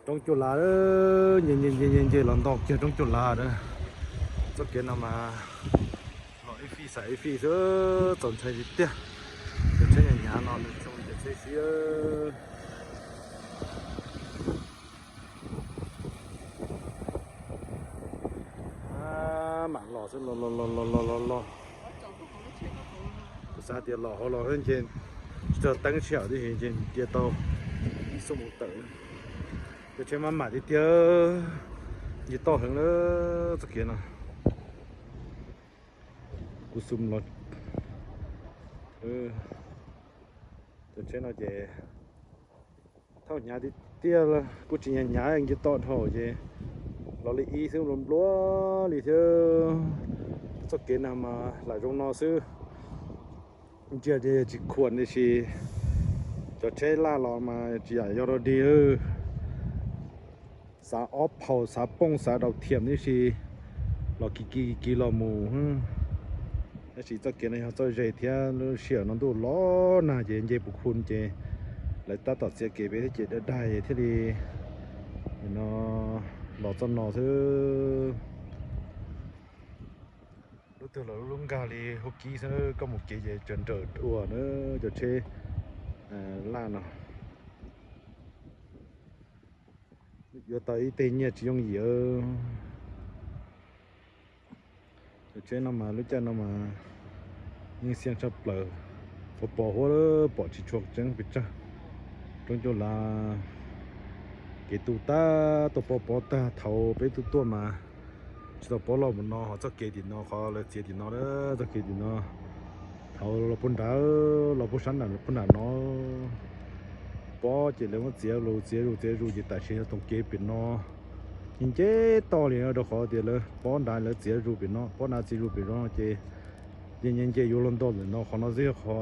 Roob Cuaj Lav, nce nce nce nce los nto kiag roob Cuaj Lav na. Txoj kev no mas los ib fij xav ib fij xwb, txaus ntshai tiag tiag. Cov tsheb hnyav hnyav no nws tso cov tsheb siab. Mam los xwb, los los los los los los los. Kuv xav tias los hauv los nce tsis tau teeb sij hawm tib si nce nce tau ib xuab moos tawm. Cov tsheb maj mam tiag tiag, nce toj heev na txoj kev no. Kuv xum los, cov tsheb no ces thauj hnyav tiag tiag, kuj tsis hnyav hnyav nce toj dhau ces los li ib xwb nplua nplua li thiab. Txoj kev no mas lam zoo no xwb, ntsia ces tsis khuam tiam sis cov tsheb laj los mas tsis yam yog dog dig. Xav ob phaus xav pooj xav daus thiam tib si los kiv kiv kiv kiv los mus. Tab sis txoj kev no yog txoj ze thiab lub sij hawm no ntuj los nag ces nce puv khu ces lawv tab tom txiav kev pem thiab ces daig daig thiaj li no los txoj no xwb. Lub twg los lub nkag li hub kib xwb, koj mus kev ces tseem nrawm dua na cov tsheb laj no. Yuav tau ib teg nyiaj tsis yooj yim. Cov tsheb no mas lub caij no mas yeej xiaj tshaj plaws, pos pos huab pom tsis tshua tseeb pes tsawg. Roob Cuaj Lav kev tu tag, tuaj pov pov tag thaum peb tuaj tuaj mas tsis tau pov los mus no, ho txoj kev tim no qhov lawv txiav tim no, txoj kev tim no thaum los puag nrad, los puag sab nram puag nram no pob ces lawv muab txiav lus txiav zus txiav zus ces tam sim yog tus kev pem no nce toj li no rau qhov tias lawv pob nrad lawv txiav zus pem no, pob nrad txiav zus pem no ces nce nce nce yuav luag nto ntawm no, qhov no xwb yog qhov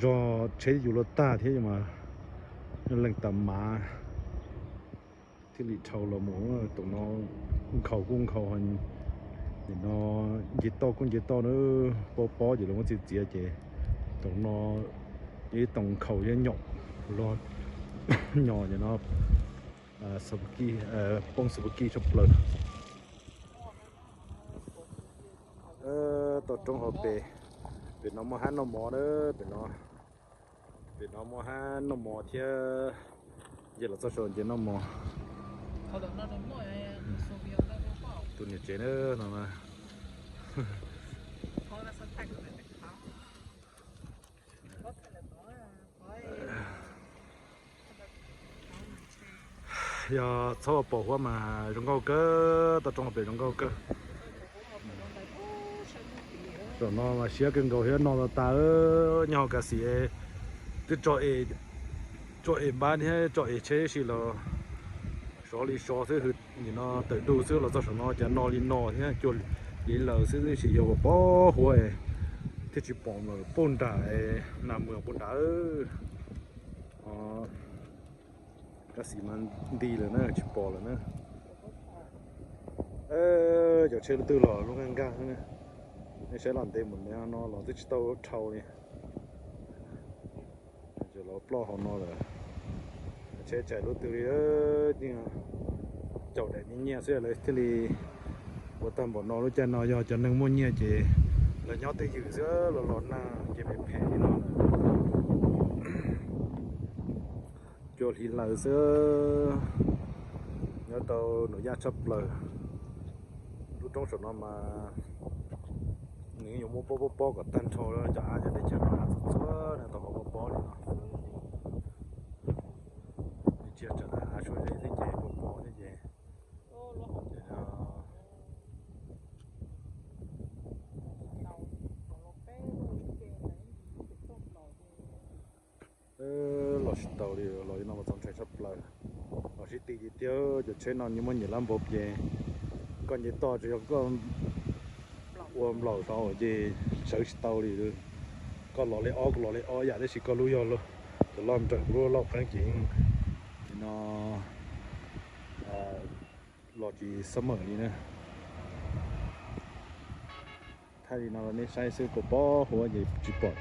zog tsheb yus luag tag thiab mas leej tas mav thiaj li dhau los mus. Tus no nkhaus kuj nkhaus, nim no nce toj kuj nce toj na, pob pob ces lawv muab txiav txiav ces tus no ib too nkhaus thiab nyom los nyom nim no poob xab pab kij tshaj plaws. Toj roob hauv pes, pem no muaj hab noj mov na, pem no, pem no muaj hab noj mov thiab, nce los txog saum nce noj mov. Tus niam tsev na no. Yog txhob pom huab mas zoo nkauj kawg, toj roob hauv pes zoo nkauj kawg. Zaum no mas siab kawg nkaus thiab, noj tas tas, nyob hauv kas xim twb tso es npab thiab tso es tsheb si los sov li sov xwb, nim no tawm du xwb los txog saum no cas no li no thiab, cuag li lawm xwb, tab sis yog ua pob huab thiaj tsis pom lawm, puag nram nas mus puag nrad. Kas xim mas nti lawm na, tsis pom lawm na. Cov tsheb lub twg los lub nkag nkag, nej saib los ntev mus no los twb tsis tau dhau li. Los ploj hauv no lawm. Tsheb tsis hais lub twg li, yeej caum daim nyiaj nyiaj xwb lawv thiaj li ua tag npaum no. Lub caij no yog cov neeg muaj nyiaj ces lawv nyob twj ywm xwb, los los nag ces phem phem li no. Cuag hli lawm xwb, nyob tau num yaj tshaj plaws. Lub roob saum no mas nws yuav muab pob pob pob kom tag nrho cov av cov teb chaws no, av txhua txhua no tau pob pob pob li no. Tsis tseem av suav zeb thiab ces pob pob thiab ces los tsis tau li, los li no mas txaus ntshai tshaj plaws. Los sib ti tiag tiag, cov tsheb no nws muaj nyiam lab npau ces koj nce toj tsuas yog koj ua nplaum saud ces sawv tsis tau li. Koj los li ob kuv los li ob yam, tab sis koj lub yog cov loj nrawm, kuv lub loj qeeb ces no los tsis xab mawm li na. Thaij li no rau nej saib xwb, kuv pob huab ces tsis pom